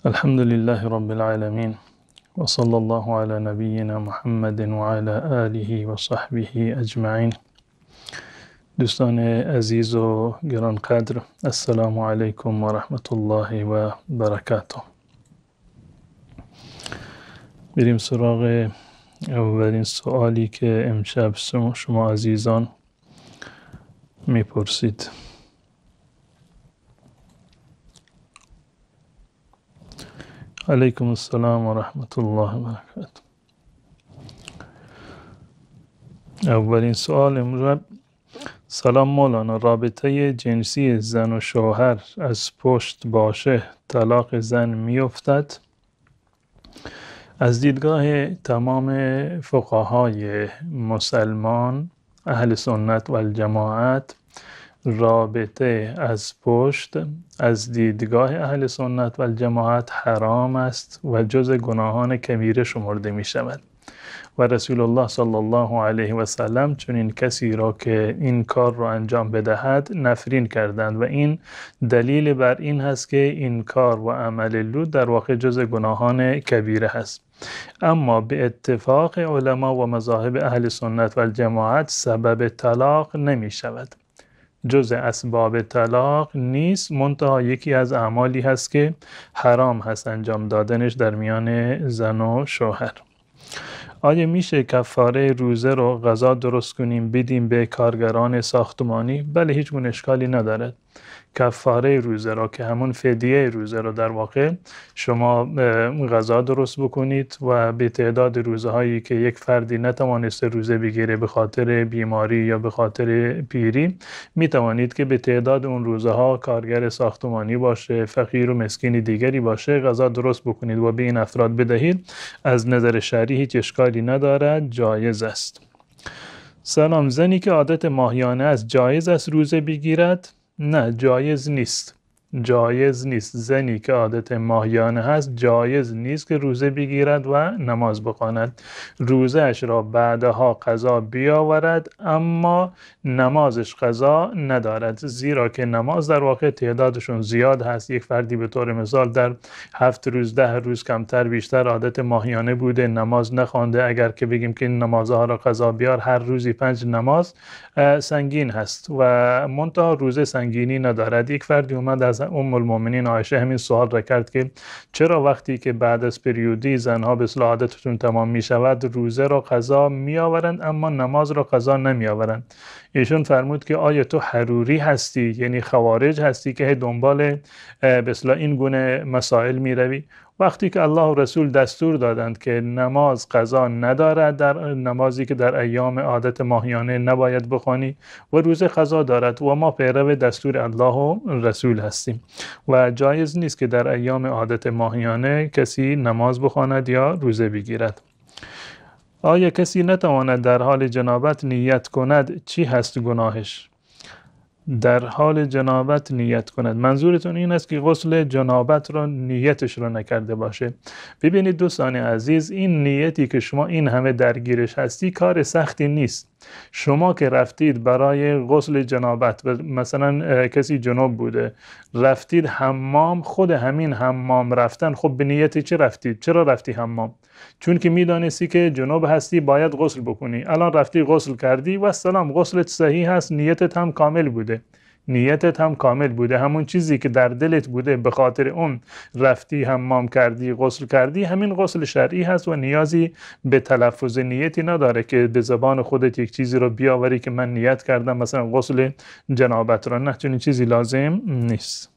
الحمد لله رب العالمين وصلى الله على نبينا محمد وعلى آله وصحبه اجمعین. دوستان عزیز و گرانقدر، السلام علیکم و رحمت الله و برکاته. بریم سراغ اولین سوالی که امشب شما عزیزان میپرسید. علیکم السلام و رحمت الله و برکاته. اولین سوال امروز: سلام مولانا، رابطه جنسی زن و شوهر از پشت باشه طلاق زن میافتد؟ از دیدگاه تمام فقهای مسلمان اهل سنت و الجماعت، رابطه از پشت از دیدگاه اهل سنت و الجماعت حرام است و جز گناهان کبیره شمرده می شود و رسول الله صلی الله علیه و سلم چنین کسی را که این کار را انجام بدهد نفرین کردند و این دلیل بر این هست که این کار و عمل لوط در واقع جز گناهان کبیره هست. اما به اتفاق علما و مذاهب اهل سنت و الجماعت سبب طلاق نمی شود، جز اسباب طلاق نیست، منتها یکی از اعمالی هست که حرام هست انجام دادنش در میان زن و شوهر. آیا میشه کفاره روزه رو غذا درست کنیم بدیم به کارگران ساختمانی؟ بله، هیچ گونه اشکالی ندارد. کفاره روزه را که همون فدیه روزه را در واقع شما غذا درست بکنید و به تعداد روزه هایی که یک فردی نتوانسته روزه بگیره به خاطر بیماری یا به خاطر پیری، میتوانید که به تعداد اون روزه ها کارگر ساختمانی باشه، فقیر و مسکین دیگری باشه، غذا درست بکنید و به این افراد بدهید. از نظر شرعی هیچ اشکالی ندارد، جایز است. سلام، زنی که عادت ماهیانه است جایز است روزه بگیرد؟ نه، جایز نیست. جایز نیست. زنی که عادت ماهیانه هست جایز نیست که روزه بگیرد و نماز بخواند. روزه‌اش را بعدها قضا بیاورد اما نمازش قضا ندارد، زیرا که نماز در واقع تعدادشون زیاد هست. یک فردی به طور مثال در 7 روز 10 روز کمتر بیشتر عادت ماهیانه بوده، نماز نخوانده، اگر که بگیم که این نمازها را قضا بیار، هر روزی 5 نماز سنگین هست و منتها روزه سنگینی ندارد. یک فردی اومد از ام المؤمنین عایشه همین سوال را کرد که چرا وقتی که بعد از پریودی زنها به اصطلاح عادتشون تمام می شود روزه را قضا می آورند اما نماز را قضا نمی آورند؟ ایشون فرمود که آیا تو حروری هستی، یعنی خوارج هستی که دنبال به اصطلاح این گونه مسائل می روی؟ وقتی که الله و رسول دستور دادند که نماز قضا ندارد، در نمازی که در ایام عادت ماهیانه نباید بخوانی و روزه قضا دارد و ما پیرو دستور الله و رسول هستیم و جایز نیست که در ایام عادت ماهیانه کسی نماز بخواند یا روزه بگیرد. آیا کسی نتواند در حال جنابت نیت کند چی هست گناهش؟ در حال جنابت نیت کند، منظورتون این است که غسل جنابت را نیتش را نکرده باشه. ببینید دوستان عزیز، این نیتی که شما این همه درگیرش هستی کار سختی نیست. شما که رفتید برای غسل جنابت، مثلا کسی جنوب بوده، رفتید حمام، خود همین حمام رفتن، خب به نیت چه رفتید؟ چرا رفتی حمام؟ چون که میدانستی که جنوب هستی باید غسل بکنی. الان رفتی غسل کردی و سلام، غسلت صحیح هست، نیتت هم کامل بوده. نیتت هم کامل بوده، همون چیزی که در دلت بوده به خاطر اون رفتی حمام کردی غسل کردی، همین غسل شرعی هست و نیازی به تلفظ نیتی نداره که به زبان خودت یک چیزی رو بیاوری که من نیت کردم مثلا غسل جنابت رو. نه، چنین چیزی لازم نیست.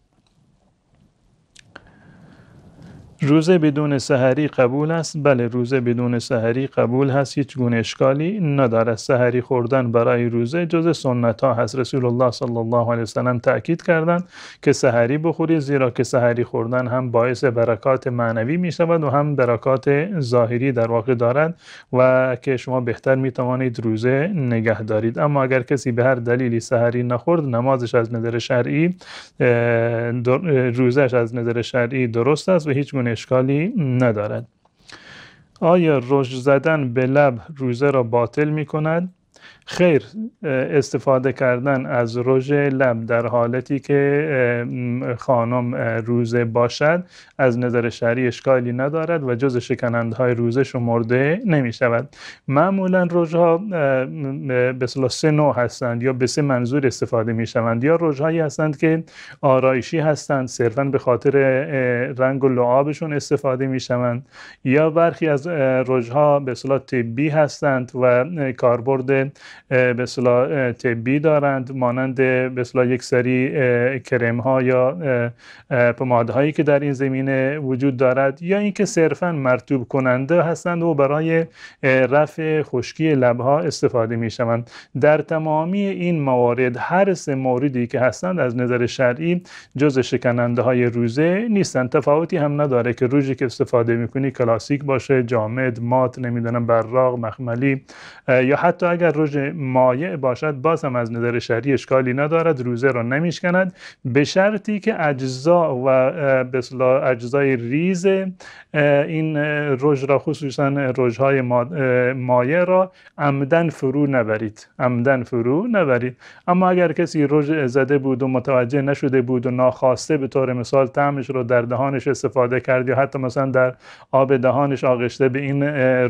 روزه بدون سحری قبول است؟ بله، روزه بدون سحری قبول هست، هیچ گونه اشکالی ندارد. سحری خوردن برای روزه جز سنت ها هست. رسول الله صلی الله علیه وسلم تأکید کردند که سحری بخورید، زیرا که سحری خوردن هم باعث برکات معنوی می شود و هم برکات ظاهری در واقع دارد و که شما بهتر می توانید روزه نگه دارید. اما اگر کسی به هر دلیلی سحری نخورد، نمازش از نظر شرعی، روزش از نظر شرعی درست است و هیچ گونه اشکالی ندارد. آیا رژ زدن به لب روزه را باطل می کند؟ خیر، استفاده کردن از رژ لب در حالتی که خانم روزه باشد از نظر شرعی اشکالی ندارد و جز شکننده‌های روزه شمرده نمی شود. معمولا رژها به اصطلاح سه نوع هستند یا به سه منظور استفاده می شوند. یا رژهایی هستند که آرایشی هستند، صرفا به خاطر رنگ و لعابشون استفاده می شوند، یا برخی از رژها به اصطلاح طبی هستند و کاربرد به اصطلاح طبی دارند، مانند به اصطلاح یک سری کرم ها یا پمادهایی که در این زمینه وجود دارد، یا اینکه صرفا مرطوب کننده هستند و برای رفع خشکی لبها استفاده می شوند. در تمامی این موارد، هر سه موردی که هستند از نظر شرعی جز شکننده های روزه نیستند. تفاوتی هم نداره که روژی که استفاده میکنی کلاسیک باشه، جامد، مات، نمیدونم براق، مخملی، یا حتی اگر رژ مایع باشد باز هم از نظر شرعی اشکالی ندارد، روزه را نمیشکند، به شرطی که اجزا و به اصطلاح اجزای ریز این رژ را، خصوصا رژهای مایع را عمدن فرو نبرید، عمدن فرو نبرید. اما اگر کسی رژ زده بود و متوجه نشده بود و ناخواسته به طور مثال طعمش رو در دهانش استفاده کرد یا حتی مثلا در آب دهانش آغشته به این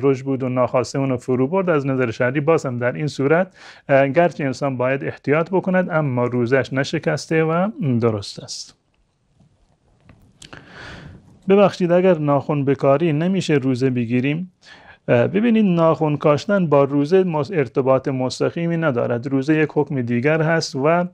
رژ بود و ناخواسته اونو فرو برد، از نظر شرعی باز هم در این صورت گرچه انسان باید احتیاط بکند اما روزش نشکسته و درست است. ببخشید اگر ناخن بکاری نمیشه روزه بگیریم؟ ببینید، ناخن کاشتن با روزه ارتباط مستقیمی ندارد. روزه یک حکم دیگر هست و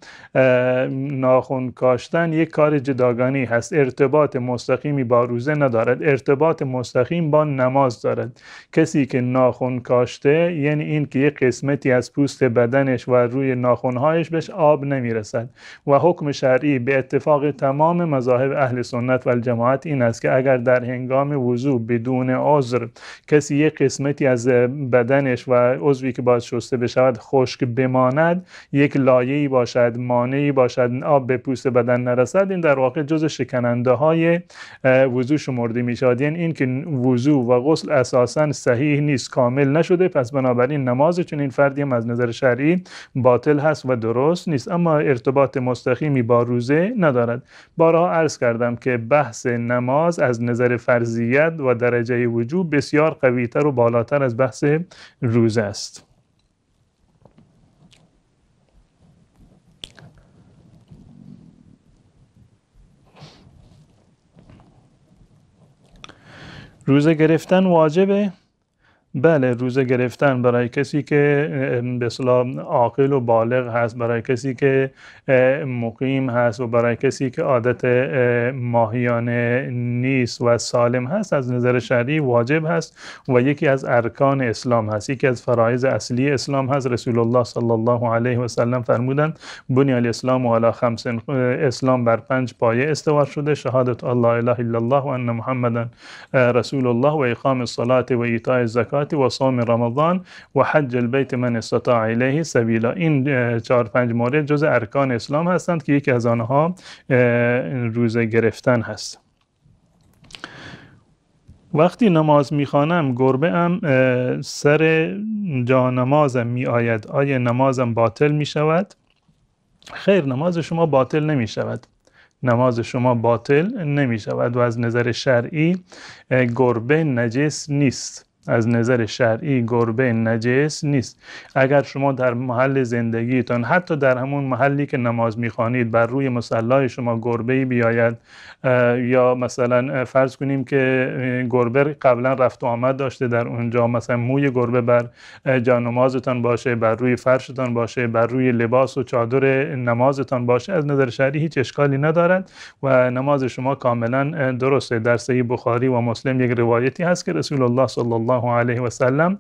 ناخن کاشتن یک کار جداگانی هست، ارتباط مستقیمی با روزه ندارد، ارتباط مستقیم با نماز دارد. کسی که ناخن کاشته یعنی این که یک قسمتی از پوست بدنش و روی ناخنهایش بهش آب نمیرسد و حکم شرعی به اتفاق تمام مذاهب اهل سنت و الجماعت این است که اگر در هنگام وضو بدون عذر کسی یک قسمتی از بدنش و عضوی که باید شسته بشود خشک بماند، یک لایه‌ای باشد، مانعی باشد، آب به پوست بدن نرسد، این در واقع جز شکننده های وضو شمرده می شود. یعنی این که وضو و غسل اساساً صحیح نیست، کامل نشده، پس بنابراین نماز چنین فردی هم از نظر شرعی باطل هست و درست نیست، اما ارتباط مستقیمی با روزه ندارد. بارها عرض کردم که بحث نماز از نظر فرضیت و درجه وجوب بسیار قوی‌تر و بالاتر از بحث روزه است. روزه گرفتن واجبه؟ بله، روزه گرفتن برای کسی که به اصطلاح عاقل و بالغ هست، برای کسی که مقیم هست و برای کسی که عادت ماهیانه نیست و سالم هست، از نظر شرعی واجب هست و یکی از ارکان اسلام هست، یکی از فرایض اصلی اسلام هست. رسول الله صلی الله علیه و سلم فرمودند بنی الاسلام علی خمس، اسلام بر 5 پایه استوار شده: شهادت الله اله الا الله و ان محمدا رسول الله و اقام الصلاة و ایتاء الزکات و صوم رمضان و حج البیت من استطاع الیه سبیلا. این 4-5 مورد جز ارکان اسلام هستند که یکی از آنها روزه گرفتن هست. وقتی نماز میخوانم گربه ام سر جا نمازم میآید، آیا نمازم باطل میشود؟ خیر، نماز شما باطل نمیشود. نماز شما باطل نمیشود و از نظر شرعی گربه نجس نیست. از نظر شرعی گربه نجس نیست. اگر شما در محل زندگیتان، حتی در همون محلی که نماز میخوانید، بر روی مصلای شما گربه‌ای بیاید، یا مثلا فرض کنیم که گربه قبلا رفت و آمد داشته در اونجا، مثلا موی گربه بر جا نمازتان باشه، بر روی فرشتان باشه، بر روی لباس و چادر نمازتان باشه، از نظر شرعی هیچ اشکالی ندارد و نماز شما کاملا درسته. در صحیح بخاری و مسلم یک روایتی هست که رسول الله صلی الله علیه و سلم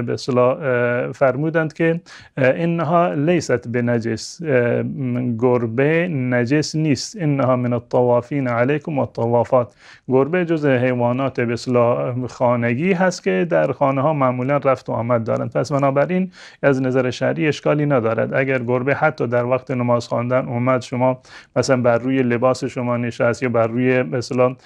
به اصطلاح فرمودند که انها لیست بنجس، گربه نجس نیست، انها من الطوافین علیکم والطوافات. گربه جز حیوانات به اصطلاح خانگی هست که در خانه ها معمولا رفت و آمد دارند، پس بنابراین از نظر شرعی اشکالی ندارد. اگر گربه حتی در وقت نماز خواندن اومد، شما مثلا بر روی لباس شما نشست یا بر روی به اصطلاح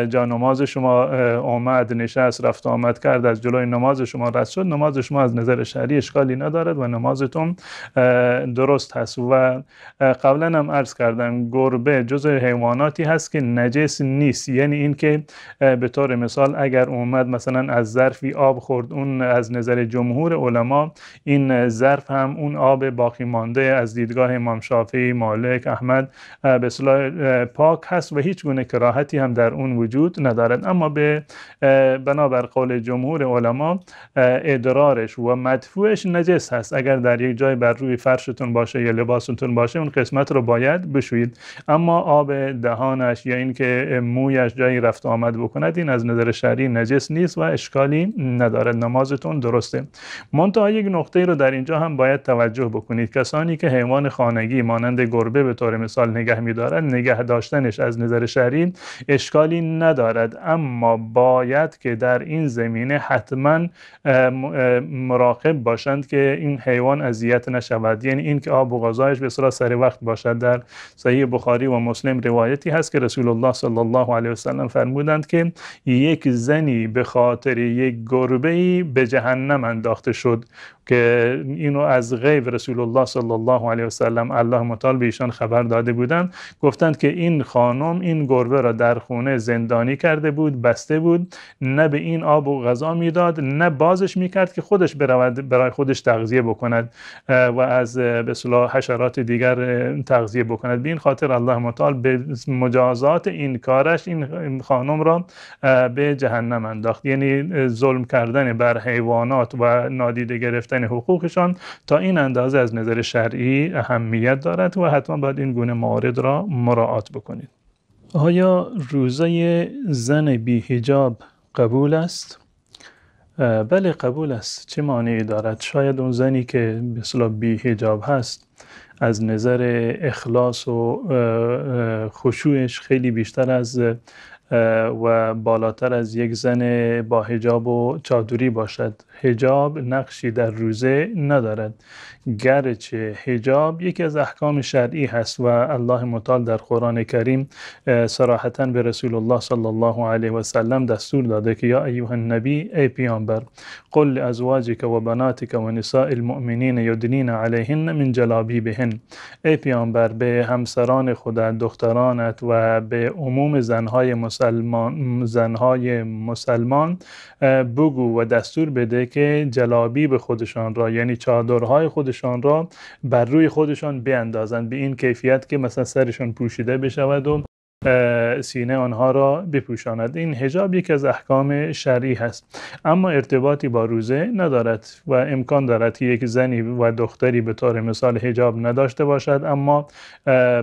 جا نماز شما آمد، نشست، رفت آمد کرد، از جلوی نماز شما رد شد، نماز شما از نظر شرعی اشکالی ندارد و نمازتون درست هست. و قبلا هم عرض کردم گربه جزء حیواناتی هست که نجس نیست، یعنی اینکه به طور مثال اگر اومد مثلا از ظرفی آب خورد، اون از نظر جمهور علما این ظرف هم اون آب باقی مانده از دیدگاه امام شافعی، مالک، احمد به اصطلاح پاک هست و هیچ گونه کراهتی هم در اون وجود ندارد. اما بنابر قول جمهور علما ادرارش و مدفوعش نجس هست. اگر در یک جای بر روی فرشتون باشه یا لباستون باشه، اون قسمت رو باید بشویید. اما آب دهانش یا اینکه مویش جایی رفت آمد بکند، این از نظر شرعی نجس نیست و اشکالی ندارد، نمازتون درسته. منتها یک نقطه رو در اینجا هم باید توجه بکنید. کسانی که حیوان خانگی مانند گربه به طور مثال نگه می‌دارند، نگه داشتنش از نظر شرعی اشکالی ندارد، اما باید که در این زمینه حتما مراقب باشند که این حیوان اذیت نشود، یعنی اینکه آب و غذایش به اصطلاح سر وقت باشد. در صحیح بخاری و مسلم روایتی هست که رسول الله صلی الله علیه و سلم فرمودند که یک زنی به خاطر یک گربه‌ای به جهنم انداخته شد، که اینو از غیب رسول الله صلی الله علیه و سلم الله متعال به ایشان خبر داده بودند. گفتند که این خانم این گربه را در خونه زندانی کرده بود، بسته بود، نه به این آب و غذا میداد، نه بازش میکرد که خودش برود برای خودش تغذیه بکند و از به اصطلاح حشرات دیگر تغذیه بکند. به این خاطر الله متعال به مجازات این کارش این خانم را به جهنم انداخت. یعنی ظلم کردن بر حیوانات و نادیده گرفتن حقوقشان تا این اندازه از نظر شرعی اهمیت دارد و حتما باید این گونه موارد را مراعات بکنید. آیا روزه زن بی حجاب قبول است؟ بله قبول است. چه مانعی دارد؟ شاید اون زنی که به اصطلاح بی حجاب هست از نظر اخلاص و خشوعش خیلی بیشتر از و بالاتر از یک زن با حجاب و چادری باشد. حجاب نقشی در روزه ندارد، گرچه حجاب یکی از احکام شرعی هست و الله متعال در قرآن کریم صراحتا به رسول الله صلی الله علیه و سلم دستور داده که یا ایها النبی، ای پیامبر، قل لازواجک و بناتک و نساء المؤمنین یدنین علیهن من جلابیبهن. ای پیامبر، به همسران خودت، دخترانت و به عموم زنهای مسلمان بگو و دستور بده که جلابیب خودشان را، یعنی چادرهای خودشان را بر روی خودشان بیندازند، به این کیفیت که مثلا سرشان پوشیده بشود و سینه آنها را بپوشاند. این حجاب یکی از احکام شرعی هست، اما ارتباطی با روزه ندارد و امکان دارد که یک زنی و دختری به طور مثال حجاب نداشته باشد اما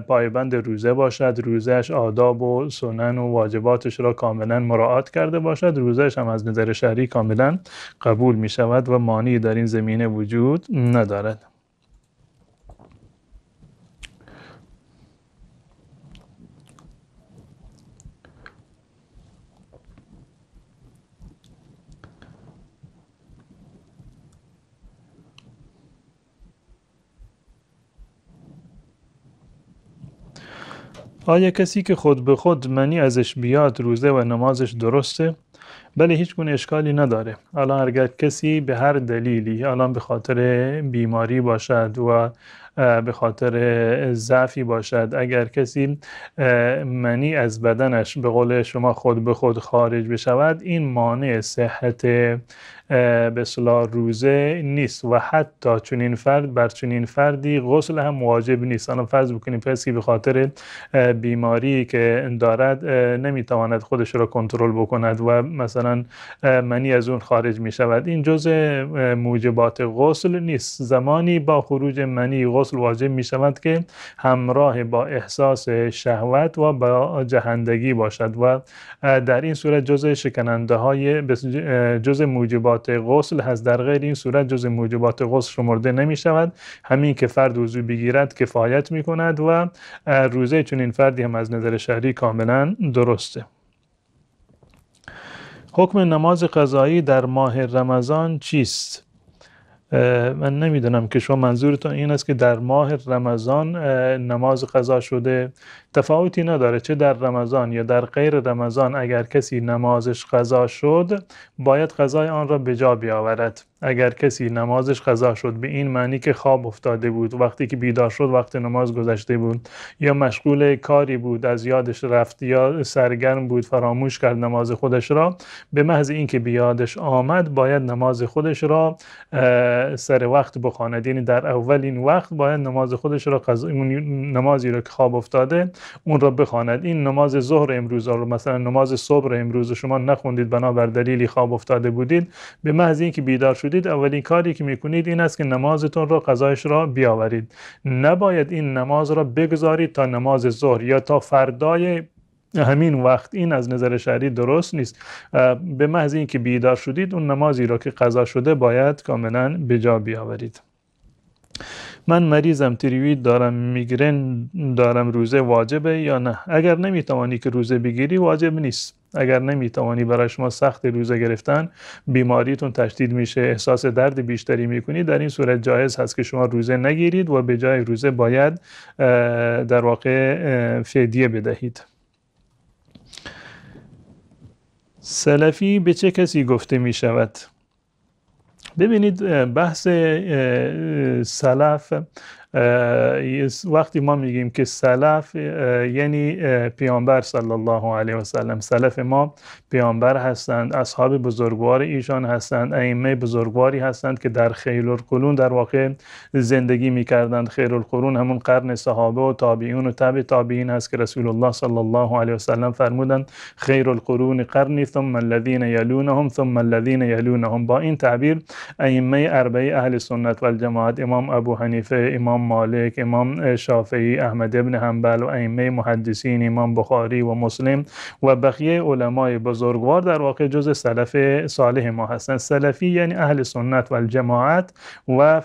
پایبند روزه باشد، روزهش آداب و سنن و واجباتش را کاملا مراعات کرده باشد، روزهش هم از نظر شرعی کاملا قبول می شود و مانعی در این زمینه وجود ندارد. آیا کسی که خود به خود منی ازش بیاد روزه و نمازش درسته؟ بله، هیچ گونه اشکالی نداره. الان اگر کسی به هر دلیلی، الان به خاطر بیماری باشد و به خاطر ضعفی باشد، اگر کسی منی از بدنش به قول شما خود به خود خارج بشود، این مانع صحت به اصطلاح روزه نیست و حتی چنین فرد بر چنین فردی غسل هم واجب نیست. الان فرض بکنیم کسی به خاطر بیماری که دارد نمیتواند خودش را کنترل بکند و مثلا منی از اون خارج می شود، این جزء موجبات غسل نیست. زمانی با خروج منی غسل واجب می شود که همراه با احساس شهوت و با جهندگی باشد و در این صورت جزء شکننده های جزء موجبات غسل هست. در غیر این صورت جزء موجبات غسل شمرده نمی شود. همین که فرد وضو بگیرد کفایت می کند و روزه چنین فردی هم از نظر شرعی کاملا درسته. حکم نماز قضایی در ماه رمضان چیست؟ من نمیدونم که شما منظورتون این است که در ماه رمضان نماز قضا شده. تفاوتی نداره چه در رمضان یا در غیر رمضان، اگر کسی نمازش قضا شد باید قضای آن را به جا بیاورد. اگر کسی نمازش قضا شد به این معنی که خواب افتاده بود، وقتی که بیدار شد وقت نماز گذشته بود، یا مشغول کاری بود از یادش رفت، یا سرگرم بود فراموش کرد نماز خودش را، به محض اینکه به یادش آمد باید نماز خودش را سر وقت بخواند. یعنی در اولین وقت باید نماز خودش را نمازی را که خواب افتاده اون را بخواند. این نماز ظهر امروز رو، مثلا نماز صبح امروز شما نخوندید بنابر دلیلی خواب افتاده بودید، به محض اینکه بیدار شدید اولین کاری که میکنید این است که نمازتون را قضایش را بیاورید. نباید این نماز را بگذارید تا نماز ظهر یا تا فردای همین وقت. این از نظر شرعی درست نیست. به محض اینکه بیدار شدید اون نمازی را که قضا شده باید کاملا به جا بیاورید. من مریضم، تیروید دارم، میگرن دارم، روزه واجبه یا نه؟ اگر نمیتوانی که روزه بگیری واجب نیست. اگر نمیتوانی، برای شما سخت روزه گرفتن، بیماریتون تشدید میشه، احساس درد بیشتری میکنی، در این صورت جایز هست که شما روزه نگیرید و به جای روزه باید در واقع فدیه بدهید. سلفی به چه کسی گفته میشود؟ ببینید، بحث سلف، وقتی ما میگیم که سلف یعنی پیامبر صلی الله علیه و سلم، سلف ما پیامبر هستند، اصحاب بزرگوار ایشان هستند، ائمه بزرگواری هستند که در خیر القرون در واقع زندگی میکردند. خیر القرون همون قرن صحابه و تابعین و تبع تابعین هست که رسول الله صلی الله علیه و سلم فرمودند خیر القرون قرنی ثم الذین یلونهم ثم الذین یلونهم. با این تعبیر ائمه اربعه اهل سنت و الجماعت، امام ابو حنیفه، امام مالک، امام شافعی، احمد ابن حنبل و ائمه محدثین، امام بخاری و مسلم و بقیه علمای بزرگوار در واقع جز سلف صالح ما هستند. سلفی یعنی اهل سنت و الجماعت و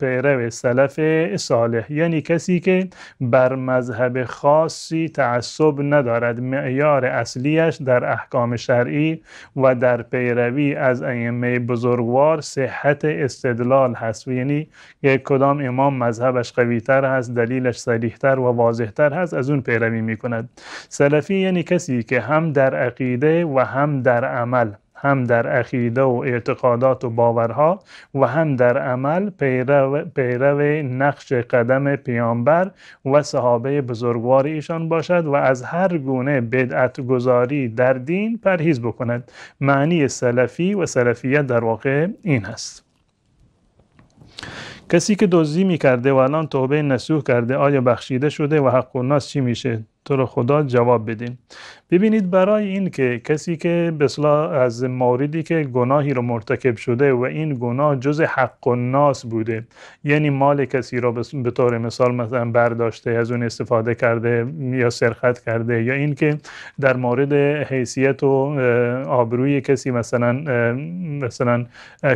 پیرو سلف صالح، یعنی کسی که بر مذهب خاصی تعصب ندارد، معیار اصلیش در احکام شرعی و در پیروی از ائمه بزرگوار صحت استدلال هست، یعنی یک کدام امام مذهبش قوی‌تر هست، دلیلش صریح‌تر و واضح‌تر هست، از اون پیروی می‌کند. سلفی یعنی کسی که هم در عقیده و هم در عمل، هم در عقیده و اعتقادات و باورها و هم در عمل پیرو نقش قدم پیامبر و صحابه بزرگوار ایشان باشد و از هر گونه بدعت گذاری در دین پرهیز بکند. معنی سلفی و سلفیت در واقع این هست. کسی که دزدی میکرده و الان توبه نصوح کرده آیا بخشیده شده و حق الناس چی میشه؟ تو رو خدا جواب بدین. ببینید، برای این که کسی که به اصطلاح از موردی که گناهی رو مرتکب شده و این گناه جز حق الناس بوده، یعنی مال کسی رو به طور مثال مثلا برداشته، از اون استفاده کرده یا سرقت کرده، یا این که در مورد حیثیت و آبروی کسی مثلا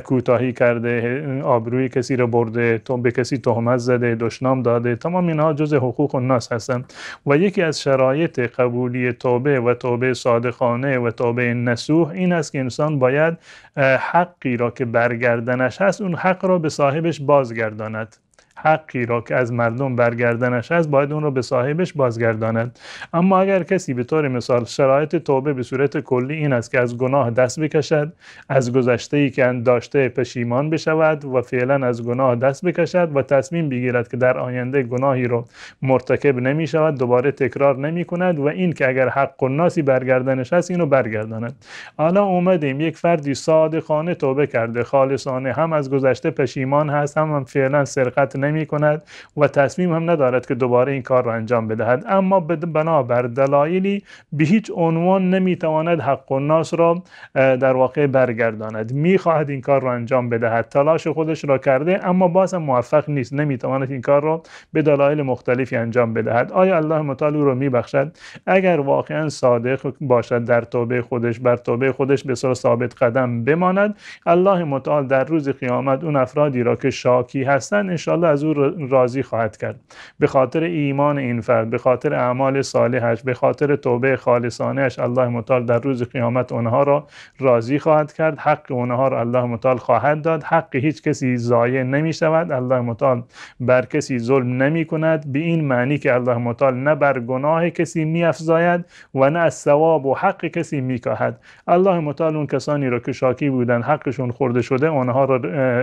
کوتاهی کرده، آبروی کسی رو برده، به کسی تهمت زده، دشنام داده، تمام اینها جز حقوق الناس هستند و یکی از شرایط قبولی توبه و توبه صادقانه و توبه نصوح این است که انسان باید حقی را که برگردنش هست اون حق را به صاحبش بازگرداند. حقی را که از مردم برگردنش هست باید اون را به صاحبش بازگرداند. اما اگر کسی به طور مثال شرایط توبه به صورت کلی این است که از گناه دست بکشد، از گذشته‌ای که داشته پشیمان بشود و فعلا از گناه دست بکشد و تصمیم بگیرد که در آینده گناهی را مرتکب نمی شود، دوباره تکرار نمی کند و این که اگر حق الناسی برگردنش هست اینو برگرداند. حالا اومدیم یک فردی صادقانه توبه کرده، خالصانه، هم از گذشته پشیمان هست، هم فعلا سرقت نمی کند و تصمیم هم ندارد که دوباره این کار را انجام بدهد، اما بنابر دلایلی به هیچ عنوان نمیتواند حق الناس را در واقع برگرداند. میخواهد این کار را انجام بدهد، تلاش خودش را کرده، اما باز هم موفق نیست، نمیتواند این کار را به دلایل مختلفی انجام بدهد. آیا الله متعال او را میبخشد؟ اگر واقعا صادق باشد در توبه خودش، بر توبه خودش به صورت ثابت قدم بماند، الله متعال در روز قیامت اون افرادی را که شاکی هستند انشاءالله از او راضی خواهد کرد. به خاطر ایمان این فرد، به خاطر اعمال صالحش، به خاطر توبه خالصانه‌اش، الله متعال در روز قیامت اونها را راضی خواهد کرد. حق اونها را الله متعال خواهد داد. حق هیچ کسی ضایع نمی شود. الله متعال بر کسی ظلم نمی کند، به این معنی که الله متعال نه بر گناه کسی می افزاید و نه از ثواب و حق کسی می کاهد. الله متعال اون کسانی را که شاکی بودن، حقشون خورده شده، آنها را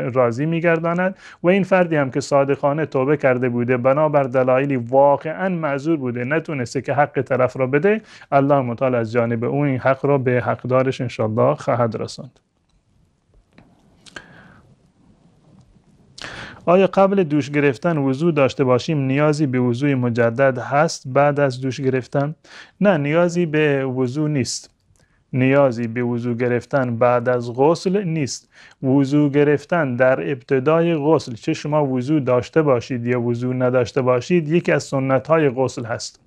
راضی میگرداند و این فردی هم که صادقانه توبه کرده بوده، بنابر دلایلی واقعا معذور بوده، نتونسته که حق طرف را بده، الله متعال از جانب اون این حق را به حقدارش انشالله خواهد رساند. آیا قبل دوش گرفتن وضو داشته باشیم نیازی به وضوی مجدد هست بعد از دوش گرفتن؟ نه، نیازی به وضو نیست. نیازی به وضو گرفتن بعد از غسل نیست. وضو گرفتن در ابتدای غسل، چه شما وضو داشته باشید یا وضو نداشته باشید، یکی از سنت‌های غسل هست.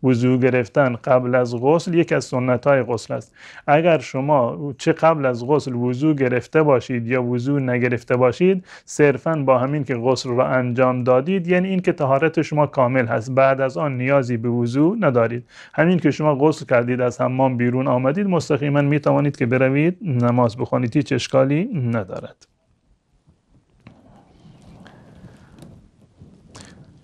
وضو گرفتن قبل از غسل یکی از سنت‌های غسل است. اگر شما چه قبل از غسل وضو گرفته باشید یا وضو نگرفته باشید، صرفاً با همین که غسل را انجام دادید، یعنی این که طهارت شما کامل هست، بعد از آن نیازی به وضو ندارید. همین که شما غسل کردید، از حمام بیرون آمدید، مستقیما می توانید که بروید نماز بخوانید، هیچ اشکالی ندارد.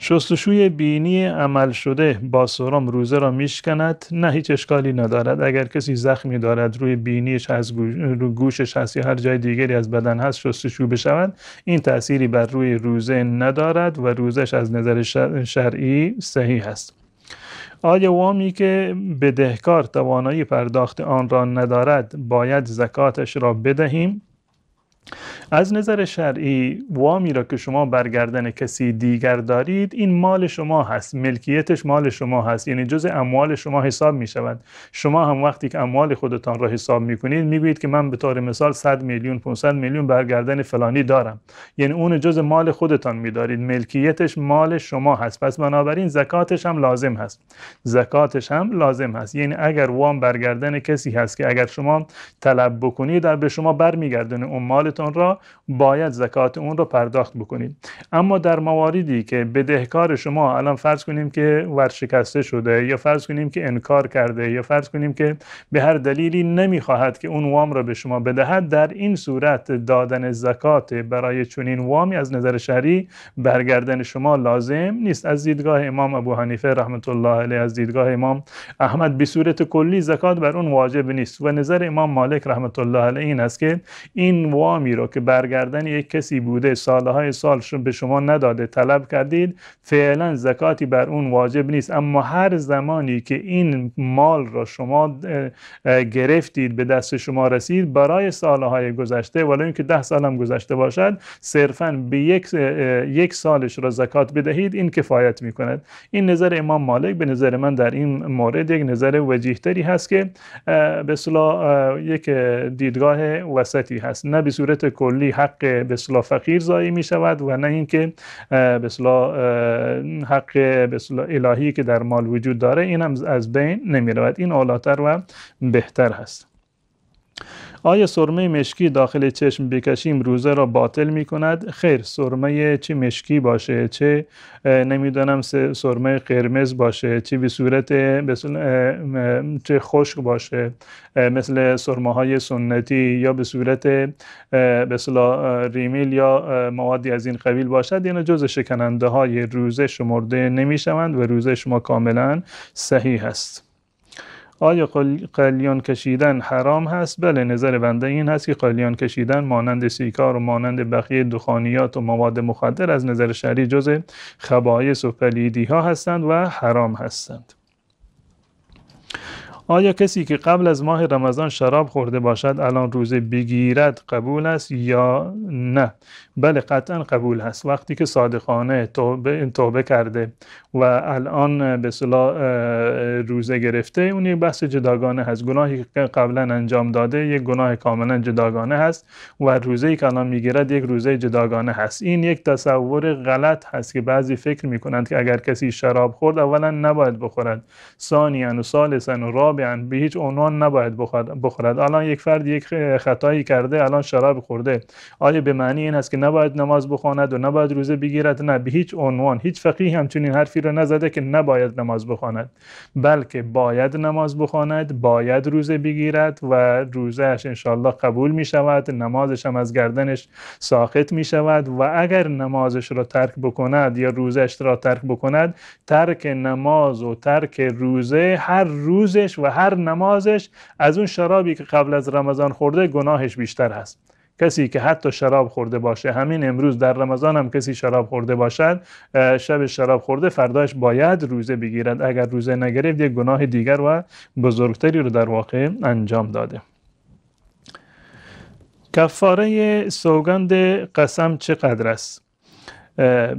شستشوی بینی عمل شده با سرم روزه را میشکند؟ نه، هیچ اشکالی ندارد. اگر کسی زخمی دارد روی بینیش هست، روی گوشش هست یا هر جای دیگری از بدن هست، شستشو بشود، این تأثیری بر روی روزه ندارد و روزش از نظر شرعی صحیح است. آیا وامی که بدهکار توانایی پرداخت آن را ندارد باید زکاتش را بدهیم؟ از نظر شرعی وامی را که شما برگردن کسی دیگر دارید، این مال شما هست، ملکیتش مال شما هست، یعنی جزء اموال شما حساب می شود. شما هم وقتی که اموال خودتان را حساب می کنید، می گویید که من به طور مثال 100 میلیون 500 میلیون برگردن فلانی دارم، یعنی اون جزء مال خودتان می دارید، ملکیتش مال شما هست، پس بنابراین زکاتش هم لازم هست. زکاتش هم لازم هست. یعنی اگر وام برگردن کسی هست که اگر شما طلب بکنید به شما برمیگردونه اون مالتان را، باید زکات اون را پرداخت بکنید. اما در مواردی که بدهکار شما الان فرض کنیم که ورشکسته شده، یا فرض کنیم که انکار کرده، یا فرض کنیم که به هر دلیلی نمیخواهد که اون وام را به شما بدهد، در این صورت دادن زکات برای چنین وامی از نظر شرعی برگردن شما لازم نیست. از دیدگاه امام ابو حنیفه رحمت الله علیه، از دیدگاه امام احمد، به صورت کلی زکات بر اون واجب نیست و نظر امام مالک رحمت الله علیه این است که این وامی را که برگردن یک کسی بوده، سالهای سال به شما نداده، طلب کردید، فعلا زکاتی بر اون واجب نیست. اما هر زمانی که این مال را شما گرفتید، به دست شما رسید، برای سالهای گذشته، ولی اینکه 10 سال هم گذشته باشد، صرفا به یک سالش را زکات بدهید، این کفایت میکند. این نظر امام مالک به نظر من در این مورد یک نظر وجیه‌تری هست که به اصطلاح یک دیدگاه وسطی هست، نه به صورت کلی حق به اصطلاح فقیر ضایع می شود و نه اینکه به اصطلاح حق به اصطلاح الهی که در مال وجود داره این هم از بین نمی رود. این اولاتر و بهتر هست. آیا سرمه مشکی داخل چشم بکشیم روزه را باطل می کند؟ خیر، سرمه چه مشکی باشه، چه نمیدونم سرمه قرمز باشه، چه به صورت چه خشک باشه مثل سرمه های سنتی، یا به صورت به اصطلاح ریمیل یا موادی از این قبیل باشد، یعنی جز شکننده های روزه شمرده نمی شوند و روزه شما کاملا صحیح است. آیا قلیان کشیدن حرام هست؟ بله، نظر بنده این هست که قلیان کشیدن مانند سیگار و مانند بقیه دخانیات و مواد مخدر از نظر شرعی جزء خبایث و پلیدی ها هستند و حرام هستند. آیا کسی که قبل از ماه رمضان شراب خورده باشد الان روزه بگیرد قبول است یا نه؟ بله، قطعا قبول هست. وقتی که صادقانه توبه کرده و الان به اصطلاح روزه گرفته، اون یک بحث جداگانه هست. گناهی که قبلا انجام داده یک گناه کاملا جداگانه هست و روزه‌ای که الان میگیرد یک روزه جداگانه هست. این یک تصور غلط هست که بعضی فکر میکنند که اگر کسی شراب خورد اولا نباید بخورد، ثانیا و ثالثا و رابعا رابعا به هیچ عنوان نباید بخورد. الان یک فرد یک خطایی کرده، الان شراب خورده، آیا به معنی این است که نباید نماز بخواند و نباید روزه بگیرد؟ نه، به هیچ عنوان. هیچ فقیه همچنین حرفی رو نزده که نباید نماز بخواند، بلکه باید نماز بخواند، باید روزه بگیرد و روزهش انشاءالله قبول می شود، نمازش هم از گردنش ساقط می شود و اگر نمازش را ترک بکند یا روزش را ترک بکند، ترک نماز و ترک روزه، هر روزش و هر نمازش از اون شرابی که قبل از رمضان خورده گناهش بیشتر هست. کسی که حتی شراب خورده باشه، همین امروز در رمضان هم کسی شراب خورده باشد، شب شراب خورده، فرداش باید روزه بگیرد. اگر روزه نگرفت یک گناه دیگر و بزرگتری رو در واقع انجام داده. کفاره سوگند قسم چقدر است؟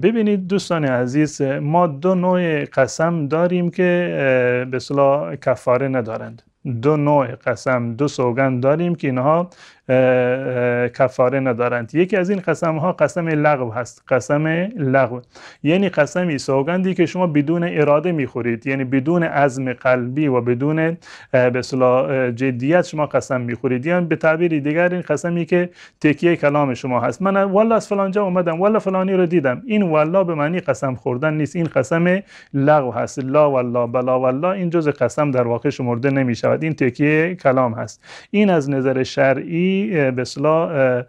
ببینید دوستان عزیز، ما دو نوع قسم داریم که به اصطلاح کفاره ندارند. دو نوع قسم، دو سوگند داریم که اینها کفاره ندارند. یکی از این قسم ها قسم لغو هست. قسم لغو یعنی قسمی، سوگندی که شما بدون اراده میخورید، یعنی بدون عزم قلبی و بدون به اصطلاح جدیت شما قسم میخورید. یعنی به تعبیر دیگر این قسمی که تکیه کلام شما هست. من والله از فلان جا اومدم، والله فلانی رو دیدم، این والله به معنی قسم خوردن نیست، این قسم لغو هست. لا والله، بلا والله، این جزء قسم در واقع شمرده نمیشود، این تکیه کلام هست. این از نظر شرعی به اصطلاح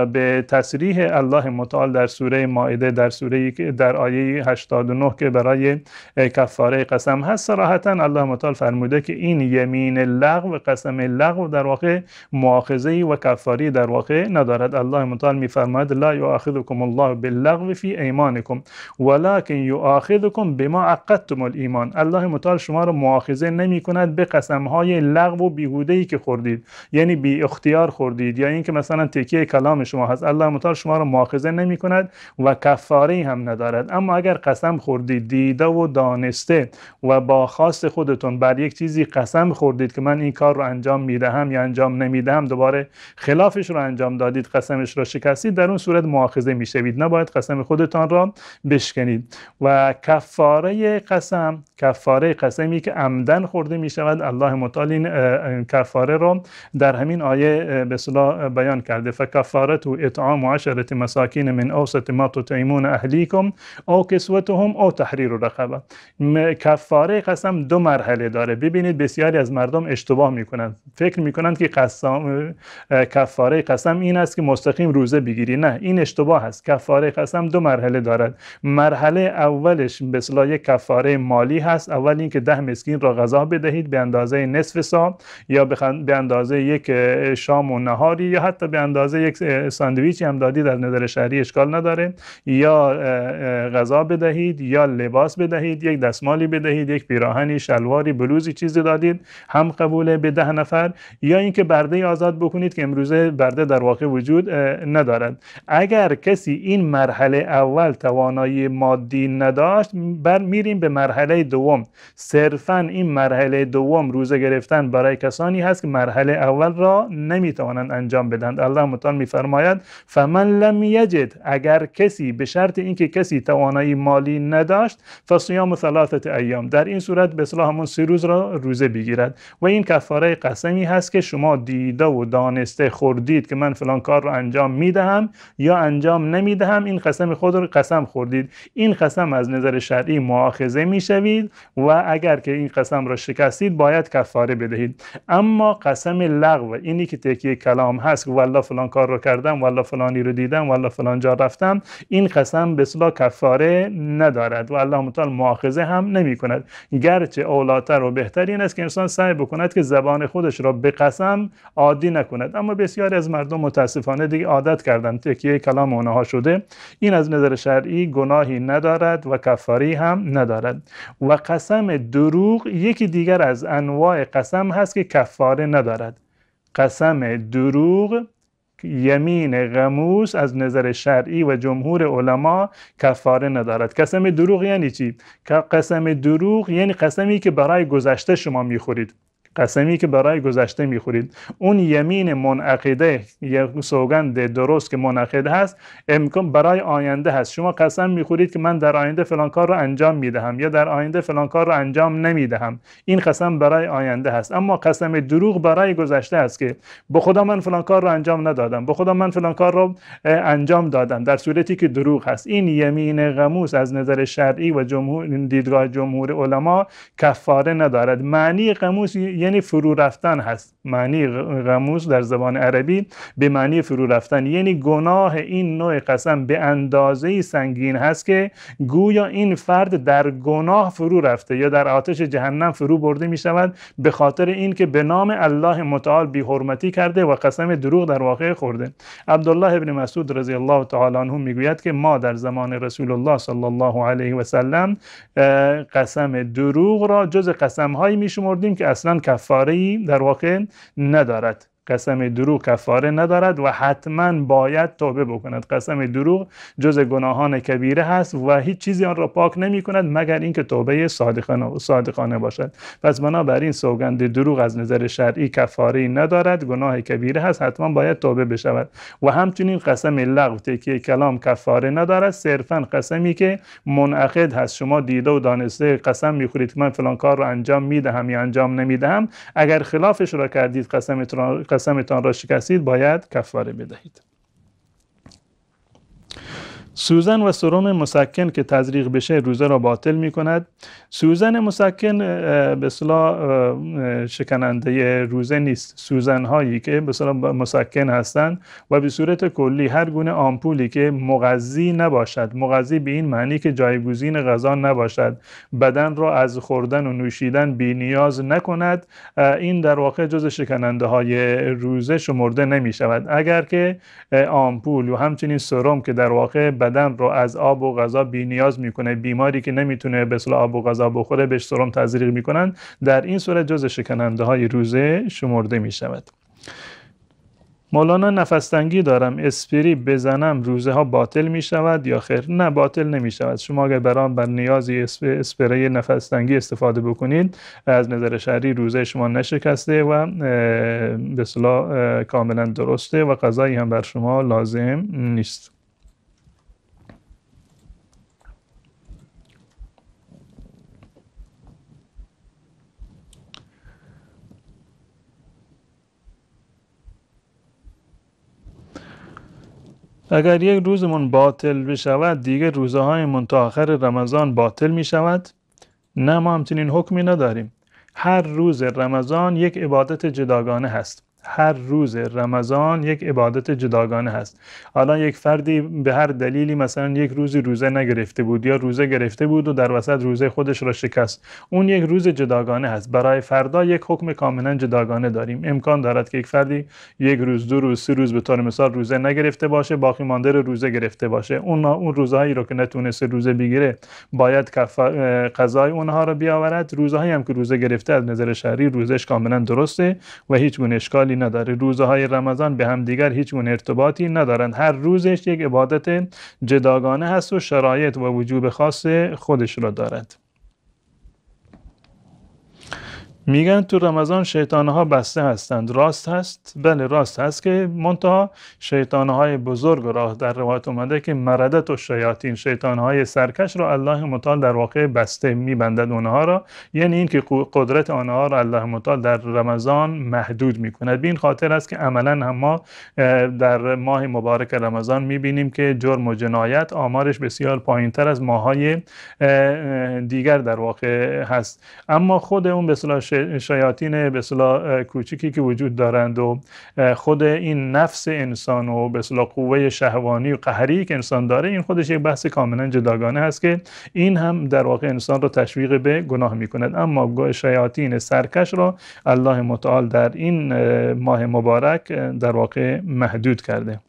به تصریح الله متعال در سوره مائده، در سوره در آیه 89 که برای کفاره قسم هست، صراحتا الله متعال فرموده که این یمین لغو، قسم لغو در واقع مؤاخذه و کفاره در واقع ندارد. الله متعال میفرماید لا یؤاخذکم الله باللغو فی ایمانکم ولکن یؤاخذکم بما عقدتم الایمان. الله متعال شما را مؤاخذه نمی کند به قسم های لغو و بیهوده ای که خوردید، یعنی بی اختیار خوردید یا اینکه مثلا تکیه کلام شما هست، الله متعال شما را مؤاخذه نمی کند و کفاره هم ندارد. اما اگر قسم خوردید دیده و دانسته و با خواست خودتون بر یک چیزی قسم خوردید که من این کار رو انجام میدهم یا انجام نمیدهم، دوباره خلافش رو انجام دادید، قسمش را شکستید، در اون صورت مؤاخذه میشوید. نباید قسم خودتان را بشکنید. و کفاره قسم، کفاره قسمی که عمدن خورده میشود، الله متعال این کفاره را در همین آیه به اصطلاح بیان کرده. فکفارته اطعام عشرة مساکین من اوسط ما تطعمون اهلیکم او کسوتهم او تحریر رقبه. کفاره قسم دو مرحله داره. ببینید بسیاری از مردم اشتباه میکنند، فکر میکنند که قسم، کفاره قسم این است که مستقیم روزه بگیری. نه، این اشتباه است. کفاره قسم دو مرحله دارد. مرحله اولش به اصطلاح یک کفاره مالی هست. اول اینکه 10 مسکین را غذا بدهید به اندازه نصف ساعت یا به اندازه یک شام و نهاری یا حتی به اندازه یک ساندویچی هم دادید، در نظر شرعی اشکال نداره. یا غذا بدهید یا لباس بدهید، یک دستمالی بدهید، یک پیراهنی، شلواری، بلوزی، چیزی دادید هم قبوله به 10 نفر. یا اینکه برده آزاد بکنید که امروزه برده در واقع وجود ندارد. اگر کسی این مرحله اول توانایی مادی نداشت، بر میریم به مرحله دوم. صرفا این مرحله دوم روزه گرفتن برای کسانی هست که مرحله اول را نمیتوانند انجام بدند. الله متعال میفرماید فمن لم یجد، اگر کسی به شرط اینکه کسی توانایی مالی نداشت، فصیام ثلاثه ایام، در این صورت به اصطلاح همون 3 روز را روزه بگیرد. و این کفاره قسمی هست که شما دیده و دانسته خوردید که من فلان کار را انجام میدهم یا انجام نمیدهم، این قسم خود را قسم خوردید، این قسم از نظر شرعی مؤاخذه میشوید و اگر که این قسم را شکستید باید کفاره بدهید. اما قسم لغو، اینی که تکیه کلام هست، والله فلان کار رو کردم، والله فلانی رو دیدم، والله فلان جا رفتم، این قسم به اصطلاح کفاره ندارد و الله متعال مؤاخذه هم نمی کند. گرچه اولاتر و بهتر این است که انسان سعی بکند که زبان خودش را به قسم عادی نکند، اما بسیاری از مردم متاسفانه دیگه عادت کردن، تکیه کلام اونها شده. این از نظر شرعی گناهی ندارد و کفاره هم ندارد. و قسم دروغ یکی دیگر از انواع قسم هست که کفاره ندارد. قسم دروغ، یمین غموس، از نظر شرعی و جمهور علما کفاره ندارد. قسم دروغ یعنی چی؟ قسم دروغ یعنی قسمی که برای گذشته شما میخورید. قسمی که برای گذشته میخورید. اون یمین منعقده، یک سوگند درست که منعقد هست، امکان برای آینده هست. شما قسم میخورید که من در آینده فلان کار رو انجام میدهم یا در آینده فلان کار رو انجام نمیدهم، این قسم برای آینده هست. اما قسم دروغ برای گذشته است که به خدا من فلان کار رو انجام ندادم، به خدا من فلان کار رو انجام دادم، در صورتی که دروغ هست. این یمین غموس از نظر شرعی و دیدگاه جمهور علما کفاره ندارد. معنی غموس یعنی فرو رفتن هست. معنی غموس در زبان عربی به معنی فرو رفتن، یعنی گناه این نوع قسم به اندازه‌ای سنگین هست که گویا این فرد در گناه فرو رفته یا در آتش جهنم فرو برده می شود، به خاطر اینکه به نام الله متعال بی حرمتی کرده و قسم دروغ در واقع خورده. عبدالله ابن مسعود رضی الله تعالی عنه میگوید که ما در زمان رسول الله صلی الله علیه و سلم قسم دروغ را جز قسم هایی می شمردیم که اصلا کفاره‌ای در واقع ندارد. قسم دروغ کفاره ندارد و حتما باید توبه بکند. قسم دروغ جز گناهان کبیره هست و هیچ چیزی آن را پاک نمی کند مگر اینکه توبه صادقانه باشد. پس بنابراین سوگند دروغ از نظر شرعی کفاره ندارد، گناه کبیره هست، حتما باید توبه بشود. و همچنین قسم لغو، تکیه کلام، کفاره ندارد. صرفا قسمی که منعقد هست، شما دیده و دانسته قسم میخورید که من فلان کار را انجام میدهم یا انجام نمیدهم، اگر خلافش را کردید، قسمتان را شکستید، باید کفاره بدهید. سوزن و سرم مسکن که تزریق بشه روزه را باطل می کند. سوزن مسکن به اصطلاح شکننده روزه نیست. سوزن هایی که به اصطلاح مسکن هستند و به صورت کلی هر گونه آمپولی که مغذی نباشد، مغذی به این معنی که جایگزین غذا نباشد، بدن را از خوردن و نوشیدن بی نیاز نکند، این در واقع جز شکننده های روزه شمرده نمی شود. اگر که آمپول و همچنین سرم که در واقع بدن رو از آب و غذا بی نیاز میکنه، بیماری که نمیتونه به اصطلاح آب و غذا بخوره بهش سرم تزریق میکنن، در این صورت جز شکننده های روزه شمرده میشود. مولانا نفس تنگی دارم، اسپری بزنم روزه ها باطل می شود یا خیر؟ نه، باطل نمی شود. شما اگر بر نیازی اسپری نفس تنگی استفاده بکنید، از نظر شرعی روزه شما نشکسته و به اصطلاح کاملا درسته و قضایی هم بر شما لازم نیست. اگر یک روزمون باطل بشود دیگه روزه هایمون تا آخر رمضان باطل می شود؟ نه، ما همچنین حکمی نداریم. هر روز رمضان یک عبادت جداگانه هست. هر روز رمضان یک عبادت جداگانه هست. حالا یک فردی به هر دلیلی مثلا یک روزی روزه نگرفته بود یا روزه گرفته بود و در وسط روزه خودش را شکست، اون یک روز جداگانه هست. برای فردا یک حکم کاملا جداگانه داریم. امکان دارد که یک فردی یک روز، دو روز، سه روز به طور مثال روزه نگرفته باشه، باقی مانده رو روزه گرفته باشه. اون روزهایی رو که نتونسته روزه بگیره باید قضای اونها رو بیاورد. روزهایی هم که روزه گرفته از نظر شرعی روزش کاملا درسته و هیچ گونه اشکالی نداره. روزه های رمضان به هم دیگر هیچ گونه ارتباطی ندارند. هر روزش یک عبادت جداگانه هست و شرایط و وجوب خاص خودش را دارد. میگن تو رمضان شیطانها بسته هستند. راست هست؟ بله راست هست که منتها شیطانهای بزرگ را در روایت اومده که مردت و شیاطین، شیطانهای سرکش را الله متعال در واقع بسته میبندد اونها را، یعنی اینکه قدرت آنها را الله متعال در رمضان محدود میکند. به این خاطر است که عملا هم ما در ماه مبارک رمضان میبینیم که جرم و جنایت آمارش بسیار پایینتر از ماهای دیگر در واقع هست. اما خود اون به اصطلاح شیاطین به اصطلاح کوچیکی که وجود دارند و خود این نفس انسان و به اصطلاح قوه شهوانی و قهری که انسان داره، این خودش یک بحث کاملا جداگانه هست که این هم در واقع انسان رو تشویق به گناه میکند. اما شیاطین سرکش را الله متعال در این ماه مبارک در واقع محدود کرده.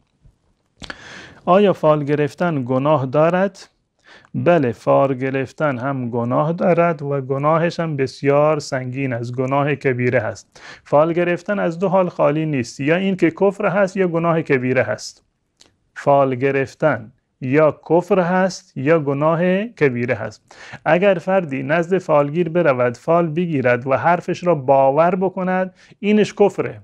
آیا فال گرفتن گناه دارد؟ بله، فال گرفتن هم گناه دارد و گناهش هم بسیار سنگین است، گناه کبیره هست. فال گرفتن از دو حال خالی نیست، یا این که کفر هست یا گناه کبیره هست. فال گرفتن یا کفر هست یا گناه کبیره هست. اگر فردی نزد فالگیر برود، فال بگیرد و حرفش را باور بکند، اینش کفره.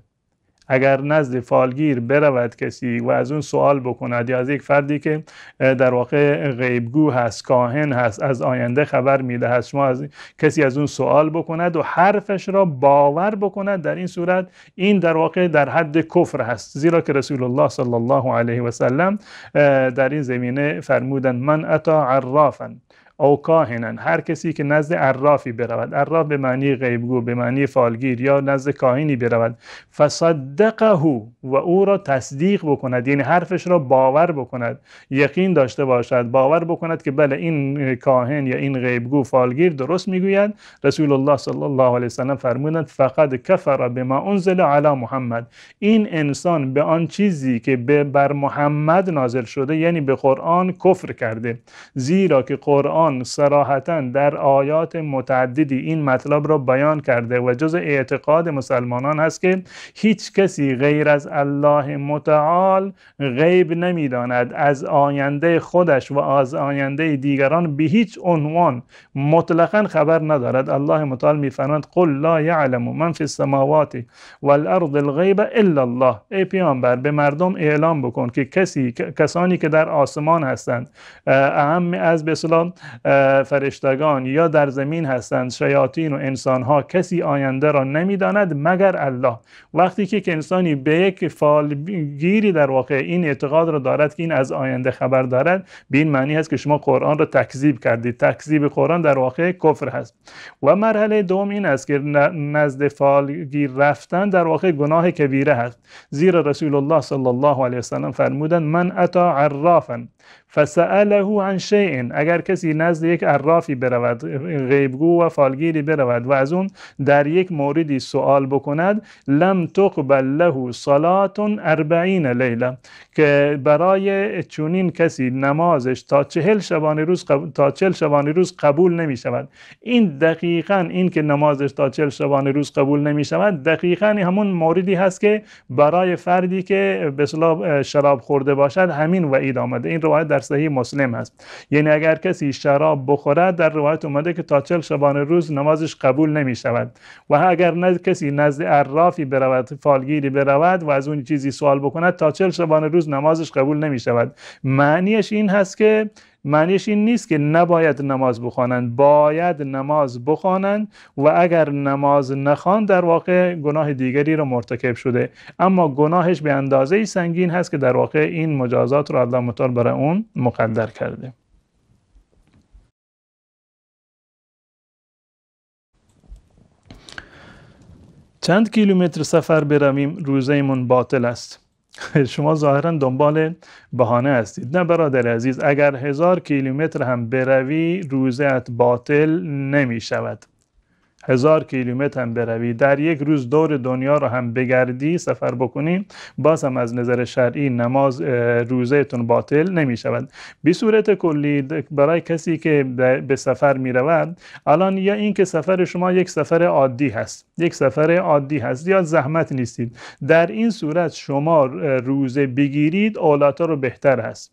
اگر نزد فالگیر برود کسی و از اون سوال بکند یا از یک فردی که در واقع غیبگو هست، کاهن هست، از آینده خبر میدهد، شما از کسی از اون سوال بکند و حرفش را باور بکند، در این صورت این در واقع در حد کفر هست. زیرا که رسول الله صلی الله علیه و سلم در این زمینه فرمودند من اتا عرافا او کاهنن، هر کسی که نزد عرافی برود، عراف به معنی غیبگو، به معنی فالگیر، یا نزد کاهنی برود، فصدقه و او را تصدیق بکند، یعنی حرفش را باور بکند، یقین داشته باشد، باور بکند که بله این کاهن یا این غیبگو فالگیر درست میگوید، رسول الله صلی الله علیه وسلم فرمودند فقد کفر بما انزل علی محمد، این انسان به آن چیزی که بر محمد نازل شده، یعنی به قرآن کفر کرده، زیرا که قرآن صراحتاً در آیات متعددی این مطلب را بیان کرده و جز اعتقاد مسلمانان هست که هیچ کسی غیر از الله متعال غیب نمیداند، از آینده خودش و از آینده دیگران به هیچ عنوان مطلقاً خبر ندارد. الله متعال میفرماید قل لا یعلم من فی السماوات والارض الغیب الا الله، ای پیامبر به مردم اعلام بکن که کسانی که در آسمان هستند، اهم از به اصطلاح فرشتگان، یا در زمین هستند شیاطین و انسانها، کسی آینده را نمیداند مگر الله. وقتی که انسانی به یک فالگیری در واقع این اعتقاد را دارد که این از آینده خبر دارد، به این معنی هست که شما قرآن را تکذیب کردید. تکذیب قرآن در واقع کفر هست. و مرحله دوم این است که نزد فالگیر رفتن در واقع گناه کبیره هست، زیرا رسول الله صلی الله علیه وسلم فرمودند من اتا عرافا فسأله عن شیء، اگر کسی نزد یک عرافی برود، غیبگو و فالگیری برود و از اون در یک موردی سوال بکند، لم تقبل له صلاة 40 لیله، که برای چنین کسی نمازش تا 40 شبانه روز قبول نمی شود. این دقیقاً این که نمازش تا 40 شبانه روز قبول نمی شود، دقیقاً همون موردی هست که برای فردی که به اصطلاح شراب خورده باشد همین وعید آمده. این روایت در صحیح مسلم هست. یعنی اگر کسی شراب بخورد، در روایت اومده که تا 40 شبانه روز نمازش قبول نمی شود. و اگر کسی نزد عرافی برود، فالگیری برود و از اون چیزی سوال بکند، تا 40 شبانه روز نمازش قبول نمی شود. معنیش این هست که معنیش این نیست که نباید نماز بخوانند، باید نماز بخوانند و اگر نماز نخوان در واقع گناه دیگری را مرتکب شده، اما گناهش به اندازه سنگین هست که در واقع این مجازات را الله متعال برای اون مقدر کرده. چند کیلومتر سفر برویم روزه‌مون باطل است؟ شما ظاهرا دنبال بهانه هستید. نه برادر عزیز، اگر 1000 کیلومتر هم بروی روزه‌ات باطل نمی شود. 1000 کیلومتر هم بروی، در یک روز دور دنیا رو هم بگردی، سفر بکنی، باز هم از نظر شرعی نماز روزه‌تون باطل نمی شود. به صورت کلی برای کسی که به سفر می رود، الان یا این که سفر شما یک سفر عادی هست، یک سفر عادی هست، یا زحمت نیستید، در این صورت شما روزه بگیرید اولاتا رو بهتر هست.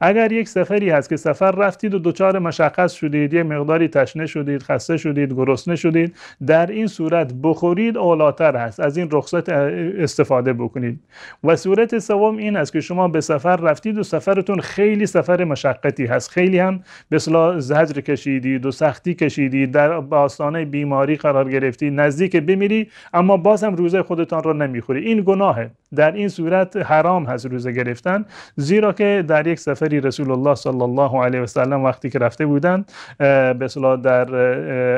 اگر یک سفری هست که سفر رفتید و دچار مشقت شدید، یه مقداری تشنه شدید، خسته شدید، گرسنه شدید، در این صورت بخورید اولاتر هست، از این رخصت استفاده بکنید. و صورت سوم این است که شما به سفر رفتید و سفرتون خیلی سفر مشقتی هست، خیلی هم به اصطلاح زجر کشیدید و سختی کشیدید، در آستانه بیماری قرار گرفتید، نزدیک بمیری، اما باز هم روزه خودتان را نمیخوری، این گناهه. در این صورت حرام هست روزه گرفتن، زیرا که در یک سفری رسول الله صلی الله علیه و سلم وقتی که رفته بودند، به اصطلاح در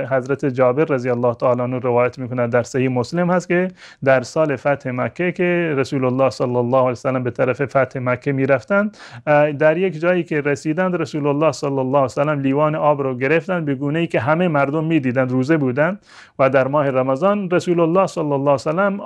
حضرت جابر رضی الله تعالی عنه روایت میکنند، در صحیح مسلم هست که در سال فتح مکه که رسول الله صلی الله علیه و سلم به طرف فتح مکه میرفتند، در یک جایی که رسیدند رسول الله صلی الله علیه و سلم لیوان آب رو گرفتند به گونه ای که همه مردم میدیدند، روزه بودند و در ماه رمضان رسول الله صلی الله علیه و سلم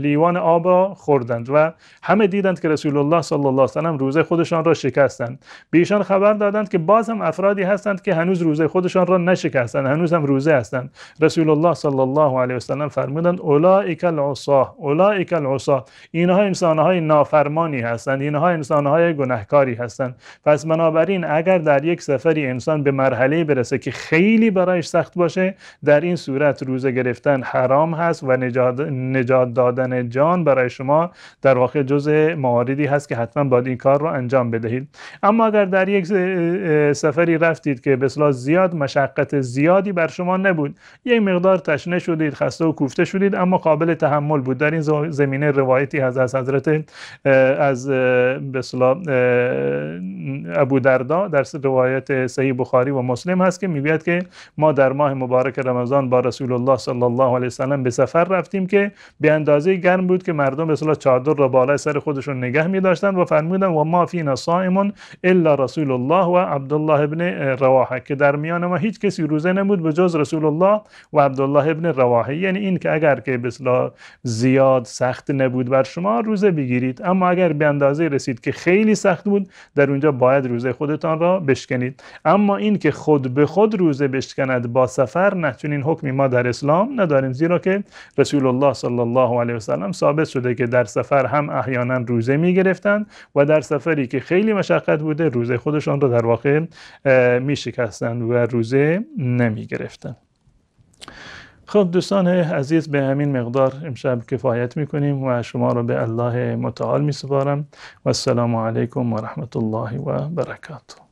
لیوان آب را خوردند و همه دیدند که رسول الله صلی الله علیه و سلم روزه خودشان را شکستند. به ایشان خبر دادند که باز هم افرادی هستند که هنوز روزه خودشان را نشکستند، هنوز هم روزه هستند. رسول الله صلی الله علیه و سلم فرمودند اولئک العصاه، اولئک العصاه، اینها انسانهای نافرمانی هستند، اینها انسانهای گناهکاری هستند. پس بنابراین اگر در یک سفری انسان به مرحله برسه که خیلی برایش سخت باشه، در این صورت روزه گرفتن حرام هست و نجات دادن جان برای شما در واقع جزء مواردی هست که حتما باید این کار رو انجام بدهید. اما اگر در یک سفری رفتید که به اصطلاح زیاد مشقت زیادی بر شما نبود، یک مقدار تشنه شدید، خسته و کوفته شدید، اما قابل تحمل بود، در این زمینه روایتی هست از حضرت از به اصطلاح ابو دردا در روایت صحیح بخاری و مسلم هست که میگوید که ما در ماه مبارک رمضان با رسول الله صلی الله علیه و سلم به سفر رفتیم که به اندازه گرم بود که مردم به اصطلاح چادر را بالای سر خودشون نگه می‌داشتند و فرمودند و ما فینا صائم الا رسول الله و عبدالله ابن رواحه، که در میان ما هیچ کسی روزه نبود به جز رسول الله و عبدالله ابن رواحه. یعنی این که اگر که به اصطلاح زیاد سخت نبود بر شما روزه بگیرید، اما اگر به اندازه رسید که خیلی سخت بود، در اونجا باید روزه خودتان را بشکنید. اما این که خود به خود روزه بشکند با سفر، نه، چنین حکمی ما در اسلام نداریم، زیرا که رسول الله صلی الله علیه و سلم ثابت شده که در سفر هم احیانا روزه می گرفتند و در سفری که خیلی مشقت بوده روزه خودشان را در واقع می شکستند و روزه نمی گرفتند. خب دوستان عزیز، به همین مقدار امشب کفایت میکنیم و شما را به الله متعال می سپارم و السلام علیکم و رحمت الله و برکاته.